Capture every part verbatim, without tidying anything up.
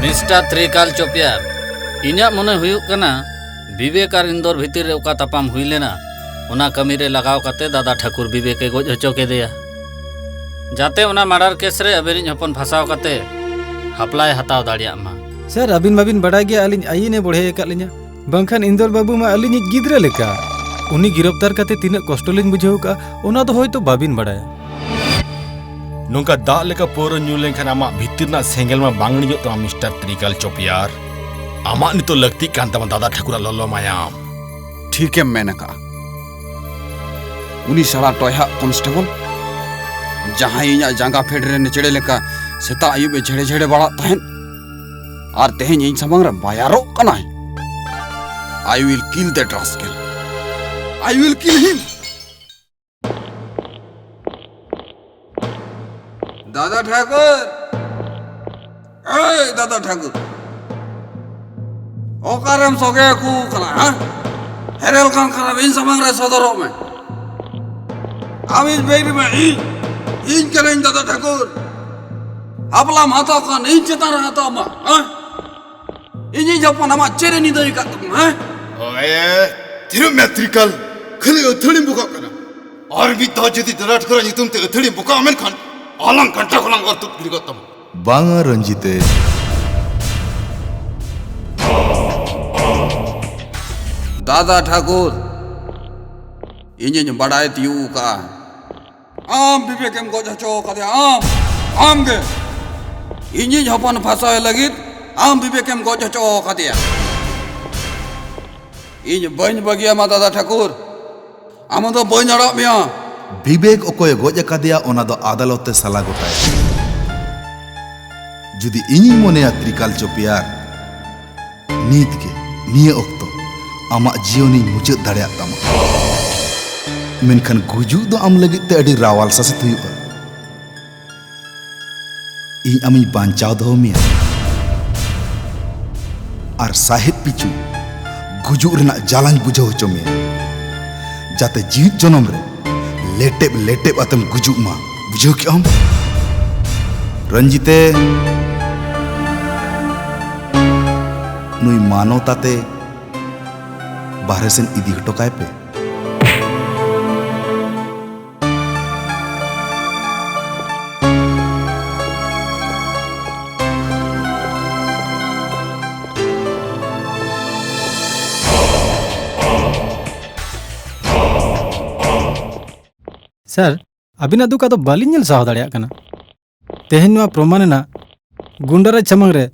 Mister ᱛᱨᱤᱠᱟᱞ ᱪᱚᱯᱮᱭᱟᱨ, ᱤᱧᱟᱹᱜ ᱢᱚᱱᱮ ᱦᱩᱭᱩᱜ ᱠᱟᱱᱟ ᱵᱤᱵᱮᱠ ᱟᱨ ᱤᱱᱫᱚᱨ ᱵᱷᱤᱛᱤᱨ ᱨᱮ ᱚᱠᱟ ᱛᱟᱯᱟᱢ ᱦᱩᱭ ᱞᱮᱱᱟ, ᱚᱱᱟ ᱠᱟᱹᱢᱤ ᱨᱮ ᱞᱟᱜᱟᱣ ᱠᱟᱛᱮ ᱫᱟᱫᱟ ᱴᱷᱟᱹᱠᱩᱨ ᱵᱤᱵᱮᱠ ᱮ ᱜᱚᱡ ᱦᱚᱪᱚ ᱠᱮᱫᱮᱭᱟ᱾ ᱡᱟᱛᱮ ᱚᱱᱟ ᱢᱟᱨᱰᱟᱨ ᱠᱮᱥ ᱨᱮ ᱟᱵᱮᱱᱤᱡ ᱦᱚᱯᱚᱱ ᱯᱷᱟᱸᱥᱟᱣ ᱠᱟᱛᱮ ᱦᱟᱯᱞᱟᱭ ᱦᱟᱛᱟᱣ ᱫᱟᱲᱮᱭᱟᱜ ᱢᱟ᱾ ᱥᱟᱨ, ᱟᱹᱵᱤᱱ ᱢᱟᱵᱤᱱ ᱵᱟᱰᱟᱭ ᱜᱮᱭᱟ ᱟᱹᱞᱤᱧ ᱟᱭᱤᱱ ᱮ ᱵᱚᱲᱦᱮ ᱟᱠᱟᱫ ᱞᱤᱧᱟ᱾ ᱵᱟᱝᱠᱷᱟᱱ ᱤᱱᱫᱚᱨ ᱵᱟᱹᱵᱩ ᱢᱟ ᱟᱹᱞᱤᱧᱤᱡ ᱜᱤᱫᱽᱨᱟᱹ ᱞᱮᱠᱟ᱾ ᱩᱱᱤ ᱜᱤᱨᱚᱯᱛᱟᱨ ᱠᱟᱛᱮ ᱛᱤᱱᱟᱹᱜ ᱠᱚᱥᱴᱚ ᱞᱤᱧ ᱵᱩᱡᱷᱟᱹᱣ ᱠᱟᱜᱼᱟ, ᱚᱱᱟ ᱫᱚ ᱦᱚᱭᱛᱚ ᱵᱟᱵᱤᱱ ᱵᱟᱰᱟᱭᱟ᱾ ᱱᱚᱝᱠᱟ ᱫᱟᱜ ᱞᱮᱠᱟ ᱯᱟᱹᱣᱨᱟᱹ ᱧᱩ ᱞᱮᱱᱠᱷᱟᱱ ᱟᱢᱟᱜ ᱵᱷᱤᱛᱤᱨ ᱨᱮᱱᱟᱜ ᱥᱮᱸᱜᱮᱞ ᱢᱟ ᱵᱟᱝ ᱤᱬᱤᱡᱚᱜ ᱛᱟᱢᱟ, ᱢᱤᱥᱴᱟᱨ ᱛᱨᱤᱠᱟᱞ ᱪᱚᱯᱮᱭᱟᱨ᱾ ᱟᱢᱟᱜ ᱱᱤᱛᱚᱜ ᱞᱟᱹᱠᱛᱤᱜ ᱠᱟᱱ ᱛᱟᱢᱟ ᱫᱟᱫᱟ ᱴᱷᱟᱹᱠᱩᱨᱟᱜ ᱞᱚᱞᱚ ᱢᱟᱭᱟᱢ᱾ ᱴᱷᱤᱠᱮᱢ ᱢᱮᱱ ᱟᱠᱟᱜᱼᱟ᱾ ᱩᱱᱤ ᱥᱟᱲᱟ ᱴᱚᱭᱦᱟᱜ ᱠᱚᱱᱥᱴᱮᱵᱚᱞ, ᱡᱟᱦᱟᱸᱭ ᱤᱧᱟᱜ ᱡᱟᱸᱜᱟ ᱯᱷᱮᱰ ᱨᱮ ᱱᱮᱪᱲᱮ ᱞᱮᱠᱟ ᱥᱮᱛᱟᱜ ᱟᱹᱭᱩᱵ ᱮ ᱡᱷᱮᱲᱮ ᱡᱷᱮᱲᱮ ᱵᱟᱲᱟᱜ ᱛᱟᱦᱮᱸᱫ, ᱟᱨ ᱛᱮᱦᱮᱧ ᱤᱧ ᱥᱟᱢᱟᱝ ᱨᱮ ᱵᱟᱭᱟᱨᱚᱜ ᱠᱟᱱᱟᱭ᱾ I will kill that rascal. I will kill him. ᱫᱟᱫᱟ ᱴᱷᱟᱹᱠᱩᱨ, ᱮᱭ ᱫᱟᱫᱟ ᱴᱷᱟᱹᱠᱩᱨ, ᱚᱠᱟᱨᱮᱢ ᱥᱚᱜᱮ ᱟᱹᱠᱩ ᱠᱟᱱᱟ, ᱦᱮᱸ? ᱦᱮᱨᱮᱞ ᱠᱟᱱ ᱠᱷᱟᱱᱮᱢ ᱤᱧ ᱥᱟᱢᱟᱝ ᱨᱮ ᱥᱚᱫᱚᱨᱚᱜ ᱢᱮ᱾ ᱟᱢᱤᱡ ᱵᱮᱭᱨᱤ ᱢᱟ ᱤᱧ, ᱤᱧ ᱠᱟᱹᱱᱟᱹᱧ ᱫᱟᱫᱟ ᱴᱷᱟᱹᱠᱩᱨ᱾ ᱦᱟᱯᱞᱟᱢ ᱦᱟᱛᱟᱣ ᱠᱷᱟᱱ ᱤᱧ ᱪᱮᱛᱟᱱ ᱨᱮ ᱦᱟᱛᱟᱣ ᱢᱟ, ᱦᱮᱸ? ᱤᱧᱤᱡ ᱦᱚᱯᱚᱱ ᱟᱢᱟᱜ ᱪᱮᱫ ᱮ ᱱᱤᱫᱟᱹᱭ ᱟᱠᱟᱫ ᱛᱟᱢᱟ, ᱦᱮᱸ? ᱳᱭᱮ, ᱛᱷᱤᱨᱚᱜ ᱢᱮ ᱛᱨᱤᱠᱟᱞ, ᱠᱷᱟᱹᱞᱤ ᱟᱹᱛᱷᱟᱹᱲᱤᱢ ᱵᱚᱠᱟᱜ ᱠᱟᱱᱟ᱾ ᱟᱨ ᱢᱤᱫ ᱫᱷᱟᱣ ᱡᱩᱫᱤ ᱫᱟᱫᱟ ᱴᱷᱟᱹᱠᱩᱨᱟᱜ ᱧᱩᱛᱩᱢ ᱛᱮ ᱟᱹᱛᱷᱟᱹᱲᱤᱢ ᱵᱚᱠᱟᱜᱼᱟ ᱢᱮᱱᱠᱷᱟᱱ ᱟᱞᱟᱝ ᱠᱟᱱᱴᱟ ᱠᱷᱚᱱᱟᱝ ᱚᱨ ᱛᱩᱫ ᱜᱤᱰᱤ ᱜᱚᱫ ᱛᱟᱢᱟ᱾ ᱵᱟᱝᱟ ᱨᱚᱧᱡᱤᱛᱮ᱾ ᱫᱟᱫᱟ ᱴᱷᱟᱹᱠᱩᱨ, ᱤᱧᱤᱧ ᱵᱟᱰᱟᱭ ᱛᱤᱭᱳᱜ ᱟᱠᱟᱜᱼᱟ, ᱟᱢ ᱵᱤᱵᱮᱠᱮᱢ ᱜᱚᱡ ᱦᱚᱪᱚ ᱟᱠᱟᱫᱮᱭᱟ, ᱟᱢ, ᱟᱢ ᱜᱮ᱾ ᱤᱧᱤᱡ ᱦᱚᱯᱚᱱ ᱯᱷᱟᱸᱥᱟᱣᱮ ᱞᱟᱹᱜᱤᱫ ᱟᱢ ᱵᱤᱵᱮᱠᱮᱢ ᱜᱚᱡ ᱦᱚᱪᱚ ᱟᱠᱟᱫᱮᱭᱟ᱾ ᱤᱧ ᱵᱟᱹᱧ ᱵᱟᱹᱜᱤᱭᱟᱢᱟ ᱫᱟᱫᱟ ᱴᱷᱟᱹᱠᱩᱨ, ᱟᱢ ᱫᱚ ᱵᱟᱹᱧ ᱟᱲᱟᱜ ᱢᱮᱭᱟ᱾ ᱵᱤᱵᱮᱠ ᱚᱠᱚᱭᱮ ᱜᱚᱡ ᱟᱠᱟᱫᱮᱭᱟ ᱚᱱᱟ ᱫᱚ ᱟᱫᱟᱞᱚᱛ ᱛᱮ ᱥᱟᱞᱟ ᱜᱚᱴᱟᱭᱟ᱾ ᱡᱩᱫᱤ ᱤᱧᱤᱧ ᱢᱚᱱᱮᱭᱟ ᱛᱨᱤᱠᱟᱞ ᱪᱚᱯᱮᱭᱟᱨ, ᱱᱤᱛ ᱜᱮ, ᱱᱤᱭᱟᱹ ᱚᱠᱛᱚ ᱟᱢᱟᱜ ᱡᱤᱭᱚᱱᱤᱧ ᱢᱩᱪᱟᱹᱫ ᱫᱟᱲᱮᱭᱟᱜ ᱛᱟᱢᱟ᱾ ᱢᱮᱱᱠᱷᱟᱱ ᱜᱩᱡᱩᱜ ᱫᱚ ᱟᱢ ᱞᱟᱹᱜᱤᱫ ᱛᱮ ᱟᱹᱰᱤ ᱨᱟᱣᱟᱞ ᱥᱟᱥᱮᱛ ᱦᱩᱭᱩᱜᱼᱟ᱾ ᱤᱧ ᱟᱢᱤᱧ ᱵᱟᱧᱪᱟᱣ ᱫᱚᱦᱚ ᱢᱮᱭᱟ ᱟᱨ ᱥᱟᱦᱮᱫ ᱯᱤᱪᱷᱩ ᱜᱩᱡᱩᱜ ᱨᱮᱱᱟᱜ ᱡᱟᱞᱟᱧ ᱵᱩᱡᱷᱟᱹᱣ ᱦᱚᱪᱚ ᱢᱮᱭᱟ, ᱡᱟᱛᱮ ᱡᱤᱣᱤᱫ ᱡᱚᱱᱚᱢ ᱨᱮ ᱞᱮᱴᱮᱵ ᱞᱮᱴᱮᱵ ᱟᱛᱮᱢ ᱜᱩᱡᱩᱜ ᱢᱟ᱾ ᱵᱩᱡᱷᱟᱹᱣ ᱠᱮᱜ ᱟᱢ? ᱨᱚᱧᱡᱤᱛᱮ᱾ ᱢᱟᱱᱚᱛ ᱟᱛᱮ ᱵᱟᱦᱨᱮ ᱥᱮᱱ ᱤᱫᱤ ᱦᱚᱴᱚ ᱠᱟᱭ ᱯᱮ᱾ ᱥᱟᱨ, ᱟᱹᱵᱤᱱᱟᱜ ᱫᱩᱠ ᱟᱫᱚ ᱵᱟᱹᱞᱤᱧ ᱧᱮᱞ ᱥᱟᱦᱟᱣ ᱫᱟᱲᱮᱭᱟᱜ ᱠᱟᱱᱟ᱾ ᱛᱮᱦᱮᱧ ᱱᱚᱣᱟ ᱯᱨᱚᱢᱟᱱ ᱮᱱᱟ, ᱜᱩᱱᱰᱟᱨᱟᱡᱽ ᱥᱟᱢᱟᱝ ᱨᱮ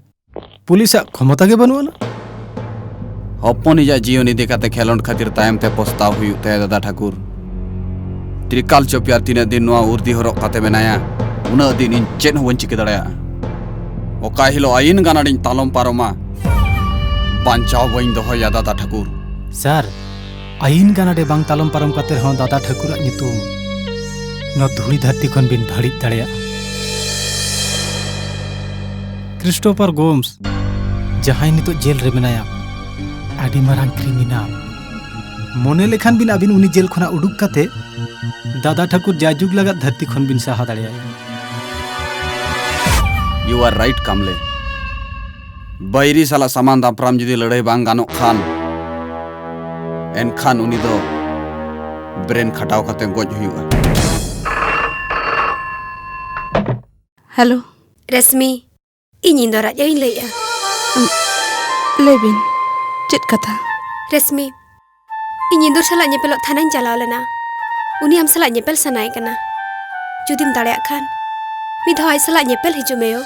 ᱯᱩᱞᱤᱥᱟᱜ ᱠᱷᱚᱢᱚᱛᱟ ᱜᱮ ᱵᱟᱹᱱᱩᱜ ᱟᱱᱟ᱾ ᱦᱚᱯᱚᱱᱤᱡᱟᱜ ᱡᱤᱭᱚᱱ ᱤᱫᱤ ᱠᱟᱛᱮ ᱠᱷᱮᱞᱳᱰ ᱠᱷᱟᱹᱛᱤᱨ ᱛᱟᱭᱚᱢ ᱛᱮ ᱯᱚᱥᱛᱟᱣ ᱦᱩᱭᱩᱜ ᱛᱟᱭᱟ, ᱫᱟᱫᱟ ᱴᱷᱟᱹᱠᱩᱨ᱾ ᱛᱨᱤᱠᱟᱞ ᱪᱚᱯᱤᱭᱟᱨ ᱛᱤᱱᱟᱹᱜ ᱫᱤᱱ ᱱᱚᱣᱟ ᱩᱨᱫᱤ ᱦᱚᱨᱚᱜ ᱠᱟᱛᱮ ᱢᱮᱱᱟᱭᱟ, ᱩᱱᱟᱹᱜ ᱫᱤᱱ ᱤᱧ ᱪᱮᱫ ᱦᱚᱸ ᱵᱟᱹᱧ ᱪᱤᱠᱟᱹ ᱫᱟᱲᱮᱭᱟᱜᱼᱟ᱾ ᱚᱠᱟ ᱦᱤᱞᱳᱜ ᱟᱹᱭᱤᱱ ᱜᱟᱱᱟᱰᱤᱧ ᱛᱟᱞᱚᱢ ᱯᱟᱨᱚᱢᱟ, ᱵᱟᱧᱪᱟᱣ ᱵᱟᱹᱧ ᱫᱚᱦᱚᱭᱟ, ᱫᱟᱫᱟ ᱴᱷᱟᱹᱠᱩᱨ᱾ ᱥᱟᱨ, ᱟᱹᱭᱤᱱ ᱜᱟᱱᱟᱰᱮ ᱵᱟᱝ ᱛᱟᱞᱚᱢ ᱯᱟᱨᱚᱢ ᱠᱟᱛᱮ ᱨᱮᱦᱚᱸ ᱫᱟᱫᱟ ᱴᱷᱟᱹᱠᱩᱨᱟᱜ ᱧᱩᱛᱩᱢ ᱱᱚᱣᱟ ᱫᱷᱩᱲᱤ ᱫᱷᱟᱹᱨᱛᱤ ᱠᱷᱚᱱ ᱵᱤᱱ ᱵᱷᱟᱹᱲᱤᱡ ᱫᱟᱲᱮᱭᱟᱜᱼᱟ᱾ ᱠᱨᱤᱥᱴᱳᱯᱷᱟᱨ ᱜᱳᱢᱥ, ᱡᱟᱦᱟᱸᱭ ᱱᱤᱛᱚᱜ ᱡᱮᱞ ᱨᱮ ᱢᱮᱱᱟᱭᱟ, ᱟᱹᱰᱤ ᱢᱟᱨᱟᱝ ᱠᱨᱤᱢᱤᱱᱟᱞ᱾ ᱢᱚᱱᱮ ᱞᱮᱠᱷᱟᱱ ᱵᱤᱱ ᱟᱹᱵᱤᱱ ᱩᱱᱤ ᱡᱮᱞ ᱠᱷᱚᱱᱟᱜ ᱩᱰᱩᱠ ᱠᱟᱛᱮ ᱫᱟᱫᱟ ᱴᱷᱟᱹᱠᱩᱨ ᱡᱟᱭᱡᱩᱜᱽ ᱞᱟᱜᱟᱫ ᱫᱷᱟᱹᱨᱛᱤ ᱠᱷᱚᱱ ᱵᱤᱱ ᱥᱟᱦᱟ ᱫᱟᱲᱮᱭᱟᱭᱟ᱾ You are right, ᱠᱟᱢᱞᱮ᱾ ᱵᱟᱹᱭᱨᱤ ᱥᱟᱞᱟᱜ ᱥᱟᱢᱟᱱ ᱫᱟᱯᱨᱟᱢ ᱡᱩᱫᱤ ᱞᱟᱹᱲᱦᱟᱹᱭ ᱵᱟᱝ ᱜᱟᱱᱚᱜ ᱠᱷᱟᱱ, ᱮᱱᱠᱷᱟᱱ ᱩᱱᱤ ᱫᱚ ᱵᱨᱮᱱ ᱠᱷᱟᱴᱟᱣ ᱠᱟᱛᱮ ᱜᱚᱡ ᱦᱩᱭᱩᱜᱼᱟ᱾ ᱦᱮᱞᱳ᱾ ᱨᱮᱥᱢᱤ, ᱤᱧ ᱤᱱᱫᱚᱨ ᱟᱡ ᱟᱭᱳᱧ ᱞᱟᱹᱭᱮᱜᱼᱟ᱾ ᱩᱸ, ᱞᱟᱹᱭ ᱵᱤᱱ, ᱪᱮᱫ ᱠᱟᱛᱷᱟ? ᱨᱮᱥᱢᱤ, ᱤᱧ ᱤᱱᱫᱚᱨ ᱥᱟᱞᱟᱜ ᱧᱮᱯᱮᱞᱚᱜ ᱛᱷᱟᱱᱟᱧ ᱪᱟᱞᱟᱣ ᱞᱮᱱᱟ᱾ ᱩᱱᱤ ᱟᱢ ᱥᱟᱞᱟᱜ ᱧᱮᱯᱮᱞ ᱥᱟᱱᱟᱭᱮ ᱠᱟᱱᱟ᱾ ᱡᱩᱫᱤᱢ ᱫᱟᱲᱮᱭᱟᱜ ᱠᱷᱟᱱ, ᱢᱤᱫ ᱫᱷᱟᱣ ᱟᱡ ᱥᱟᱞᱟᱜ ᱧᱮᱯᱮᱞ ᱦᱤᱡᱩᱜ ᱢᱮ ᱭᱳ᱾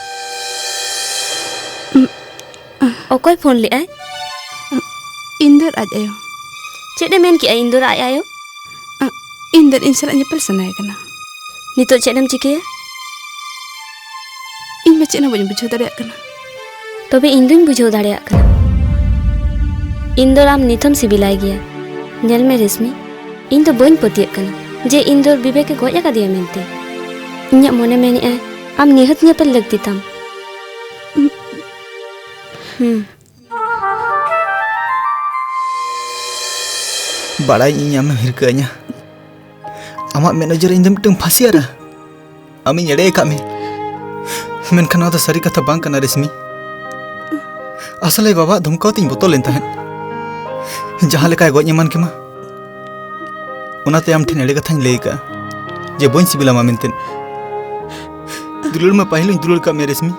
ᱚᱠᱚᱭ ᱯᱷᱳᱱ ᱞᱮᱜᱼᱟᱭ? ᱤᱱᱫᱚᱨ ᱟᱡ ᱟᱭᱳ᱾ ᱪᱮᱫ ᱮ ᱢᱮᱱ ᱠᱮᱜᱼᱟ ᱤᱱᱫᱚᱨ ᱟᱡ ᱟᱭᱳ? ᱤᱱᱫᱚᱨ ᱤᱧ ᱥᱟᱞᱟᱜ ᱧᱮᱯᱮᱞ ᱥᱟᱱᱟᱭᱮ ᱠᱟᱱᱟ᱾ ᱱᱤᱛᱚᱜ ᱪᱮᱫ ᱮᱢ ᱪᱤᱠᱟᱹᱭᱟ? ᱤᱧ ᱢᱟ ᱪᱮᱫ ᱦᱚᱸ ᱵᱟᱹᱧ ᱵᱩᱡᱷᱟᱹᱣ ᱫᱟᱲᱮᱭᱟᱜ ᱠᱟᱱᱟ᱾ ᱛᱚᱵᱮ ᱤᱧ ᱫᱩᱧ ᱵᱩᱡᱷᱟᱹᱣ ᱫᱟᱲᱮᱭᱟᱜ ᱠᱟᱱᱟ᱾ ᱤᱱᱫᱚᱨ ᱟᱢ ᱱᱤᱛ ᱦᱚᱸᱢ ᱥᱤᱵᱤᱞᱟᱭ ᱜᱮᱭᱟ᱾ ᱧᱮᱞ ᱢᱮ ᱨᱮᱥᱢᱤ, ᱤᱧ ᱫᱚ ᱵᱟᱹᱧ ᱯᱟᱹᱛᱭᱟᱹᱜ ᱠᱟᱱᱟ ᱡᱮ ᱤᱱᱫᱚᱨ ᱵᱤᱵᱮᱠ ᱮ ᱜᱚᱡ ᱟᱠᱟᱫᱮᱭᱟ ᱢᱮᱱᱛᱮ᱾ ᱤᱧᱟᱹᱜ ᱢᱚᱱᱮ ᱢᱮᱱᱮᱜᱼᱟᱭ ᱟᱢ ᱱᱤᱦᱟᱹᱛ ᱧᱮᱯᱮᱞ ᱞᱟᱹᱠᱛᱤ ᱛᱟᱢ᱾ ᱦᱩᱸ᱾ ᱵᱟᱲᱟᱭᱟᱹᱧ ᱤᱧ ᱟᱢᱮᱢ ᱦᱤᱨᱠᱟᱹ ᱟᱹᱧᱟ᱾ ᱟᱢᱟᱜ ᱢᱮᱫ ᱱᱚᱡᱚᱨ ᱨᱮ ᱤᱧ ᱫᱚ ᱢᱤᱫᱴᱟᱝ ᱯᱷᱟᱹᱥᱤᱭᱟᱨᱟ᱾ ᱟᱢᱤᱧ ᱮᱲᱮ ᱟᱠᱟᱫ ᱢᱮᱭᱟ᱾ ᱢᱮᱱᱠᱷᱟᱱ ᱱᱚᱣᱟ ᱫᱚ ᱥᱟᱹᱨᱤ ᱠᱟᱛᱷᱟ ᱵᱟᱝ ᱠᱟᱱᱟ, ᱨᱮᱥᱢᱤ᱾ ᱟᱥᱚᱞᱮ ᱵᱟᱵᱟᱣᱟᱜ ᱫᱷᱚᱢᱠᱟᱣ ᱛᱮᱧ ᱵᱚᱛᱚᱨ ᱞᱮᱱ ᱛᱟᱦᱮᱸᱫ, ᱡᱟᱦᱟᱸ ᱞᱮᱠᱟᱭ ᱜᱚᱡ ᱮᱢᱟᱱ ᱠᱮᱢᱟ᱾ ᱚᱱᱟᱛᱮ ᱟᱢ ᱴᱷᱮᱱ ᱮᱲᱮ ᱠᱟᱛᱷᱟᱧ ᱞᱟᱹᱭ ᱟᱠᱟᱫᱼᱟ ᱡᱮ ᱵᱟᱹᱧ ᱥᱤᱵᱤᱞᱟᱢᱟ ᱢᱮᱱᱛᱮ᱾ ᱫᱩᱞᱟᱹᱲ ᱢᱟ ᱯᱟᱹᱦᱤᱞ ᱦᱚᱸᱧ ᱫᱩᱞᱟᱹᱲ ᱠᱟᱜ ᱢᱮᱭᱟ ᱨᱮᱥᱢᱤ,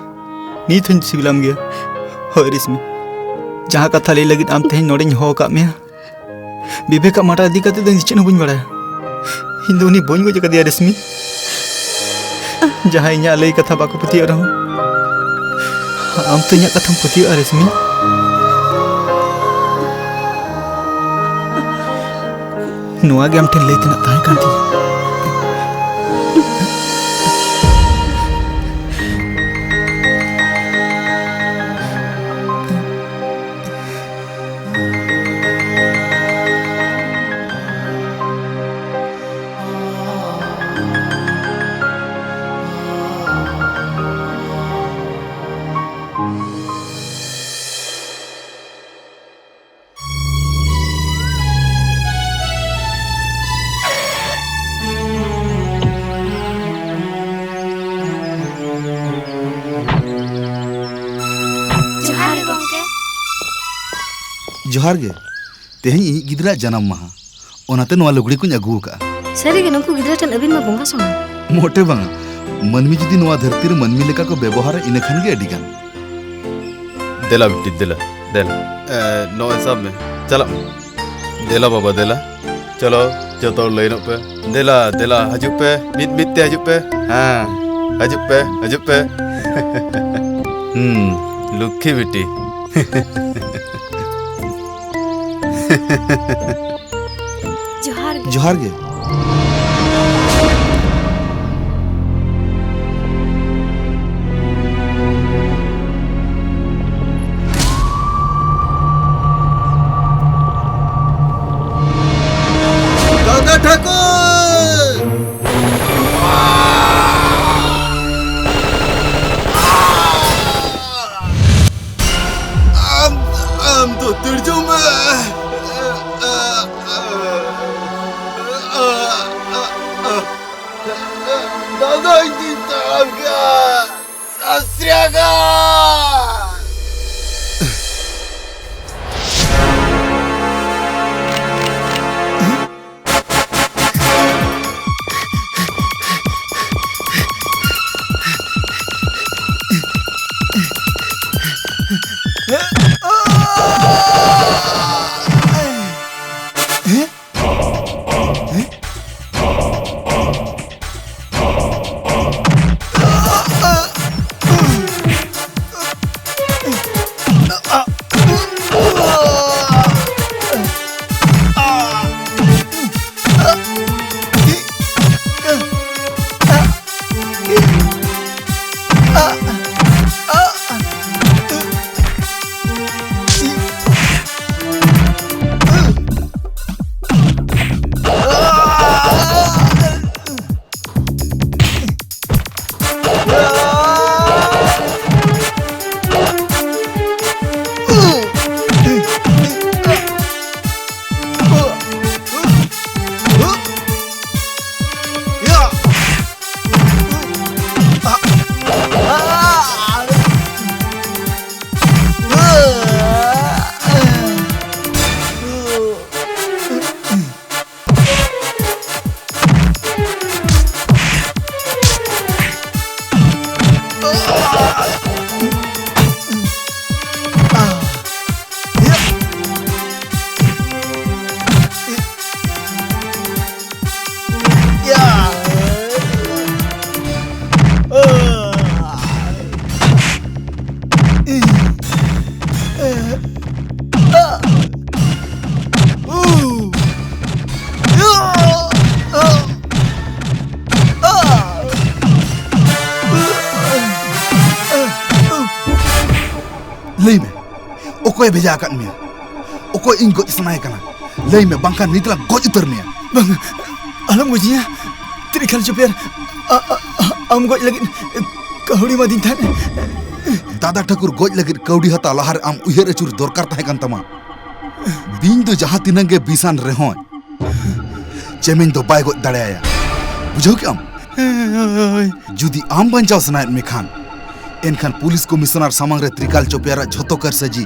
ᱱᱤᱛ ᱦᱚᱸᱧ ᱥᱤᱵᱤᱞᱟᱢ ᱜᱮᱭᱟ᱾ ᱦᱳᱭ ᱨᱮᱥᱢᱤ, ᱡᱟᱦᱟᱸ ᱠᱟᱛᱷᱟ ᱞᱟᱹᱭ ᱞᱟᱹᱜᱤᱫ ᱟᱢ ᱛᱮᱦᱮᱧ ᱱᱚᱰᱮᱧ ᱦᱚᱦᱚ ᱟᱠᱟᱫ ᱢᱮᱭᱟ, ᱵᱤᱵᱮᱠᱟᱜ ᱢᱟᱰᱟ ᱤᱫᱤ ᱠᱟᱛᱮ ᱫᱚ ᱤᱧ ᱪᱮᱫ ᱦᱚᱸ ᱵᱟᱹᱧ ᱵᱟᱲᱟᱭᱟ᱾ ᱤᱧ ᱫᱚ ᱩᱱᱤ ᱵᱟᱹᱧ ᱜᱚᱡ ᱟᱠᱟᱫᱮᱭᱟ ᱨᱮᱥᱢᱤ᱾ ᱡᱟᱦᱟᱸᱭ ᱤᱧᱟᱹᱜ ᱞᱟᱹᱭ ᱠᱟᱛᱷᱟ ᱵᱟᱠᱚ ᱯᱟᱹᱛᱭᱟᱹᱜ ᱨᱮᱦᱚᱸ, ᱟᱢ ᱛᱚ ᱤᱧᱟᱹᱜ ᱠᱟᱛᱷᱟᱢ ᱯᱟᱹᱛᱭᱟᱹᱜᱼᱟ ᱨᱮᱥᱢᱤ᱾ ᱱᱚᱣᱟ ᱜᱮ ᱟᱢ ᱴᱷᱮᱱ ᱞᱟᱹᱭ ᱛᱮᱱᱟᱜ ᱛᱟᱦᱮᱸ ᱠᱟᱱ ᱛᱤᱧᱟᱹ᱾ ᱡᱚᱦᱟᱨ ᱜᱮ ᱜᱚᱢᱠᱮ᱾ ᱡᱚᱦᱟᱨ ᱜᱮ᱾ ᱛᱮᱦᱮᱧ ᱤᱧᱤᱡ ᱜᱤᱫᱽᱨᱟᱹᱣᱟᱜ ᱡᱟᱱᱟᱢ ᱢᱟᱦᱟ, ᱚᱱᱟᱛᱮ ᱱᱚᱣᱟ ᱞᱩᱜᱽᱲᱤ ᱠᱚᱧ ᱟᱹᱜᱩ ᱟᱠᱟᱫᱼᱟ᱾ ᱥᱟᱹᱨᱤᱜᱮ, ᱱᱩᱠᱩ ᱜᱤᱫᱽᱨᱟᱹ ᱴᱷᱮᱱ ᱟᱹᱵᱤᱱ ᱢᱟ ᱵᱚᱸᱜᱟ ᱥᱚᱢᱟᱱ᱾ ᱢᱚᱴᱮ ᱵᱟᱝᱟ, ᱢᱟᱹᱱᱢᱤ ᱡᱩᱫᱤ ᱱᱚᱣᱟ ᱫᱷᱟᱹᱨᱛᱤ ᱨᱮ ᱢᱟᱹᱱᱢᱤ ᱞᱮᱠᱟ ᱠᱚ ᱵᱮᱵᱚᱦᱟᱨᱟ, ᱤᱱᱟᱹ ᱠᱷᱟᱱ ᱜᱮ ᱟᱹᱰᱤ ᱜᱟᱱ᱾ ᱫᱮᱞᱟ ᱵᱤᱴᱤ, ᱫᱮᱞᱟ, ᱫᱮᱞᱟ᱾ ᱮ, ᱱᱚᱜᱼᱚᱭ ᱥᱟᱵ ᱢᱮ, ᱪᱟᱞᱟᱜ ᱢᱮ᱾ ᱫᱮᱞᱟ ᱵᱟᱵᱟ, ᱫᱮᱞᱟ᱾ ᱪᱚᱞᱚ, ᱡᱚᱛᱚ ᱦᱚᱲ ᱞᱟᱹᱭᱤᱱᱚᱜ ᱯᱮ᱾ ᱫᱮᱞᱟ, ᱫᱮᱞᱟ, ᱦᱤᱡᱩᱜ ᱯᱮ᱾ ᱢᱤᱫ ᱢᱤᱫ ᱛᱮ ᱦᱤᱡᱩᱜ ᱯᱮ᱾ ᱦᱮᱸ, ᱦᱤᱡᱩᱜ ᱯᱮ, ᱦᱤᱡᱩᱜ ᱯᱮ᱾ ᱦᱩᱸ, ᱞᱩᱠᱠᱷᱤ ᱵᱤᱴᱤ᱾ ᱡᱚᱦᱟᱨ ᱜᱮ᱾ ᱡᱚᱦᱟᱨ ᱜᱮ᱾ ᱫᱟᱫᱟ ᱴᱷᱟᱹᱠᱩᱨ! ᱟᱢ, ᱟᱢ ᱫᱚ ᱫᱟᱹᱲ ᱡᱚᱝ ᱢᱮ᱾ ᱫᱟᱫᱟ, ᱤᱧ ᱫᱩᱧ ᱛᱟᱲᱟᱢ ᱠᱮᱜᱼᱟ᱾ ᱥᱟᱥᱨᱤ ᱟᱠᱟᱞ! ᱚᱠᱚᱭ ᱵᱷᱮᱡᱟ ᱟᱠᱟᱫ ᱢᱮᱭᱟ? ᱚᱠᱚᱭ ᱤᱧ ᱜᱚᱡ ᱥᱟᱱᱟᱭᱮ ᱠᱟᱱᱟ? ᱞᱟᱹᱭ ᱢᱮ, ᱵᱟᱝᱠᱷᱟᱱ ᱱᱤᱛ ᱞᱟᱝ ᱜᱚᱡ ᱩᱛᱟᱹᱨ ᱢᱮᱭᱟ᱾ ᱵᱟᱝ, ᱟᱞᱚᱢ ᱜᱚᱡᱤᱧᱟ᱾ ᱛᱨᱤᱠᱟᱞ ᱪᱚᱯᱮᱭᱟᱨ, ᱟ-, ᱟ-, ᱟ-, ᱟᱢ ᱜᱚᱡ ᱞᱟᱹᱜᱤᱫ ᱠᱟᱹᱣᱰᱤ ᱮᱢᱟᱫᱤᱧ ᱛᱟᱦᱮᱸᱫ᱾ ᱫᱟᱫᱟ ᱴᱷᱟᱹᱠᱩᱨ ᱜᱚᱡ ᱞᱟᱹᱜᱤᱫ ᱠᱟᱹᱣᱰᱤ ᱦᱟᱛᱟᱣ ᱞᱟᱦᱟᱨᱮ ᱟᱢ ᱩᱭᱦᱟᱹᱨ ᱟᱹᱪᱩᱨ ᱫᱚᱨᱠᱟᱨ ᱛᱟᱦᱮᱸ ᱠᱟᱱ ᱛᱟᱢᱟ᱾ ᱵᱤᱧ ᱫᱚ ᱡᱟᱦᱟᱸ ᱛᱤᱱᱟᱹᱜ ᱜᱮ ᱵᱤᱥᱟᱱ ᱨᱮᱦᱚᱸᱭ, ᱪᱮᱢᱮᱧ ᱫᱚ ᱵᱟᱭ ᱜᱚᱡ ᱫᱟᱲᱮᱭᱟᱭᱟ᱾ ᱵᱩᱡᱷᱟᱹᱣ ᱠᱮᱜ ᱟᱢ? ᱦᱳᱭ᱾ ᱡᱩᱫᱤ ᱟᱢ ᱵᱟᱧᱪᱟᱣ ᱥᱟᱱᱟᱭᱮᱫ ᱢᱮ ᱠᱷᱟᱱ, ᱮᱱᱠᱷᱟᱱ ᱯᱩᱞᱤᱥ ᱠᱚᱢᱤᱥᱚᱱᱟᱨ ᱥᱟᱢᱟᱝ ᱨᱮ ᱛᱨᱤᱠᱟᱞ ᱪᱚᱯᱮᱭᱟᱨᱟᱜ ᱡᱷᱚᱛᱚ ᱠᱟᱹᱨᱥᱟᱹᱡᱤ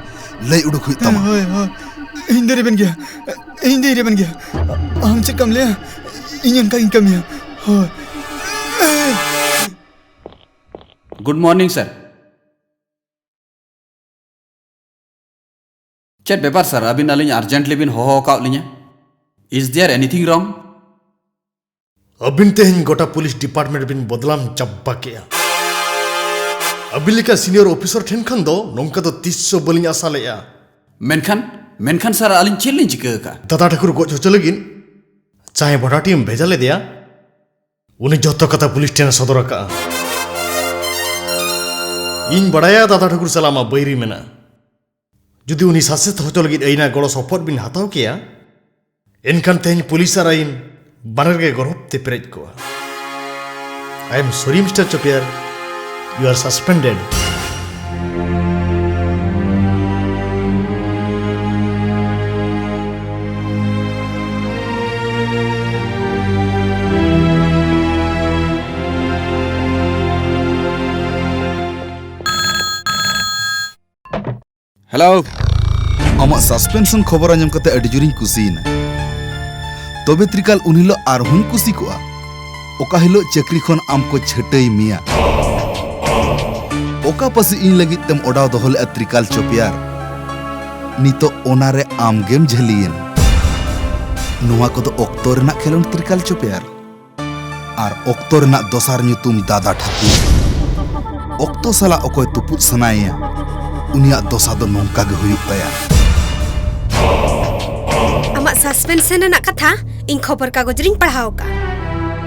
ᱞᱟᱹᱭ ᱩᱰᱩᱠ ᱦᱩᱭᱩᱜ ᱛᱟᱢᱟ᱾ ᱦᱳᱭ, ᱦᱳᱭ᱾ ᱤᱧ ᱫᱚᱧ ᱨᱮᱵᱮᱱ ᱜᱮᱭᱟ᱾ ᱤᱧ ᱫᱚᱧ ᱨᱮᱵᱮᱱ ᱜᱮᱭᱟ᱾ ᱟᱢ ᱪᱮᱫ ᱞᱮᱠᱟᱢ ᱞᱟᱹᱭᱟ, ᱤᱧ ᱚᱱᱠᱟ ᱜᱤᱧ ᱠᱟᱹᱢᱤᱭᱟ᱾ ᱦᱳᱭ᱾ Good morning, sir. ᱪᱮᱫ ᱵᱮᱯᱟᱨ ᱥᱟᱨ, ᱟᱹᱵᱤᱱ ᱟᱹᱞᱤᱧ urgently ᱵᱤᱱ ᱦᱚᱦᱚ ᱟᱠᱟᱫ ᱞᱤᱧᱟ? Is there anything wrong? ᱟᱹᱵᱤᱱ ᱛᱮᱦᱮᱧ ᱜᱚᱴᱟ ᱯᱩᱞᱤᱥ ᱰᱤᱯᱟᱨᱴᱢᱮᱱᱴ ᱵᱤᱱ ᱵᱚᱫᱞᱟᱢ ᱪᱟᱵᱟ ᱠᱮᱜᱼᱟ᱾ ᱟᱹᱵᱤᱱ ᱞᱮᱠᱟ ᱥᱤᱱᱤᱭᱚᱨ ᱚᱯᱷᱤᱥᱟᱨ ᱴᱷᱮᱱ ᱠᱷᱚᱱ ᱫᱚ ᱱᱚᱝᱠᱟ ᱫᱚ ᱛᱤᱥ ᱦᱚᱸ ᱵᱟᱹᱞᱤᱧ ᱟᱥᱟ ᱞᱮᱜᱼᱟ᱾ ᱢᱮᱱᱠᱷᱟᱱ, ᱢᱮᱱᱠᱷᱟᱱ ᱥᱟᱨ, ᱟᱹᱞᱤᱧ ᱪᱮᱫ ᱞᱤᱧ ᱪᱤᱠᱟᱹ ᱟᱠᱟᱫᱼᱟ? ᱫᱟᱫᱟ ᱴᱷᱟᱹᱠᱩᱨ ᱜᱚᱡ ᱦᱚᱪᱚ ᱞᱟᱹᱜᱤᱫ ᱡᱟᱦᱟᱸᱭ ᱵᱷᱟᱰᱟ ᱴᱤᱢ ᱵᱷᱮᱡᱟ ᱞᱮᱫᱮᱭᱟ, ᱩᱱᱤ ᱡᱚᱛᱚ ᱠᱟᱛᱷᱟ ᱯᱩᱞᱤᱥ ᱴᱷᱮᱱ ᱮ ᱥᱚᱫᱚᱨ ᱟᱠᱟᱫᱼᱟ᱾ ᱤᱧ ᱵᱟᱲᱟᱭᱟ ᱫᱟᱫᱟ ᱴᱷᱟᱹᱠᱩᱨ ᱥᱟᱞᱟᱜ ᱟᱢᱟᱜ ᱵᱟᱹᱭᱨᱤ ᱢᱮᱱᱟᱜᱼᱟ᱾ ᱡᱩᱫᱤ ᱩᱱᱤ ᱥᱟᱥᱮᱛ ᱦᱚᱪᱚ ᱞᱟᱹᱜᱤᱫ ᱟᱹᱭᱤᱱᱟᱜ ᱜᱚᱲᱚ ᱥᱚᱯᱚᱦᱚᱫ ᱵᱤᱱ ᱦᱟᱛᱟᱣ ᱠᱮᱭᱟ, ᱮᱱᱠᱷᱟᱱ ᱛᱮᱦᱮᱧ ᱯᱩᱞᱤᱥ ᱟᱨ ᱟᱹᱭᱤᱱ ᱵᱟᱱᱟᱨ ᱜᱮ ᱜᱚᱨᱚᱵᱽ ᱛᱮ ᱯᱮᱨᱮᱡ ᱠᱚᱜᱼᱟ᱾ I am sorry, Mister Chopiar, you are suspended. Hello. ᱟᱢᱟᱜ suspension ᱠᱷᱚᱵᱚᱨ ᱟᱸᱡᱚᱢ ᱠᱟᱛᱮ ᱟᱹᱰᱤ ᱡᱳᱨᱤᱧ ᱠᱩᱥᱤᱭᱮᱱᱟ᱾ ᱛᱚᱵᱮ ᱛᱨᱤᱠᱟᱞ, ᱩᱱ ᱦᱤᱞᱳᱜ ᱟᱨᱦᱚᱸᱧ ᱠᱩᱥᱤ ᱠᱚᱜᱼᱟ, ᱚᱠᱟ ᱦᱤᱞᱳᱜ ᱪᱟᱹᱠᱨᱤ ᱠᱷᱚᱱ ᱟᱢ ᱠᱚ ᱪᱷᱟᱹᱴᱟᱹᱭ ᱢᱮᱭᱟ᱾ ᱚᱠᱟ ᱯᱟᱹᱥᱤ ᱤᱧ ᱞᱟᱹᱜᱤᱫ ᱛᱮᱢ ᱚᱰᱟᱣ ᱫᱚᱦᱚ ᱞᱮᱫᱼᱟ ᱛᱨᱤᱠᱟᱞ ᱪᱚᱯᱮᱭᱟᱨ? ᱱᱤᱛᱚᱜ ᱚᱱᱟᱨᱮ ᱟᱢ ᱜᱮᱢ ᱡᱷᱟᱹᱞᱤᱭᱮᱱ᱾ ᱱᱚᱣᱟ ᱠᱚᱫᱚ ᱚᱠᱛᱚ ᱨᱮᱱᱟᱜ ᱠᱷᱮᱞᱳᱰ ᱛᱨᱤᱠᱟᱞ ᱪᱚᱯᱮᱭᱟᱨ᱾ ᱟᱨ ᱚᱠᱛᱚ ᱨᱮᱱᱟᱜ ᱫᱚᱥᱟᱨ ᱧᱩᱛᱩᱢ ᱫᱟᱫᱟ ᱴᱷᱟᱹᱠᱩᱨ᱾ ᱚᱠᱛᱚ ᱥᱟᱞᱟᱜ ᱚᱠᱚᱭ ᱛᱩᱯᱩᱫ ᱥᱟᱱᱟᱭᱮᱭᱟ, ᱩᱱᱤᱭᱟᱜ ᱫᱚᱥᱟ ᱫᱚ ᱱᱚᱝᱠᱟ ᱜᱮ ᱦᱩᱭᱩᱜ ᱛᱟᱭᱟ᱾ ᱟᱢᱟᱜ suspension ᱨᱮᱱᱟᱜ ᱠᱟᱛᱷᱟ ᱤᱧ ᱠᱷᱚᱵᱚᱨ ᱠᱟᱜᱚᱡᱽ ᱨᱤᱧ ᱯᱟᱲᱦᱟᱣ ᱟᱠᱟᱫᱼᱟ᱾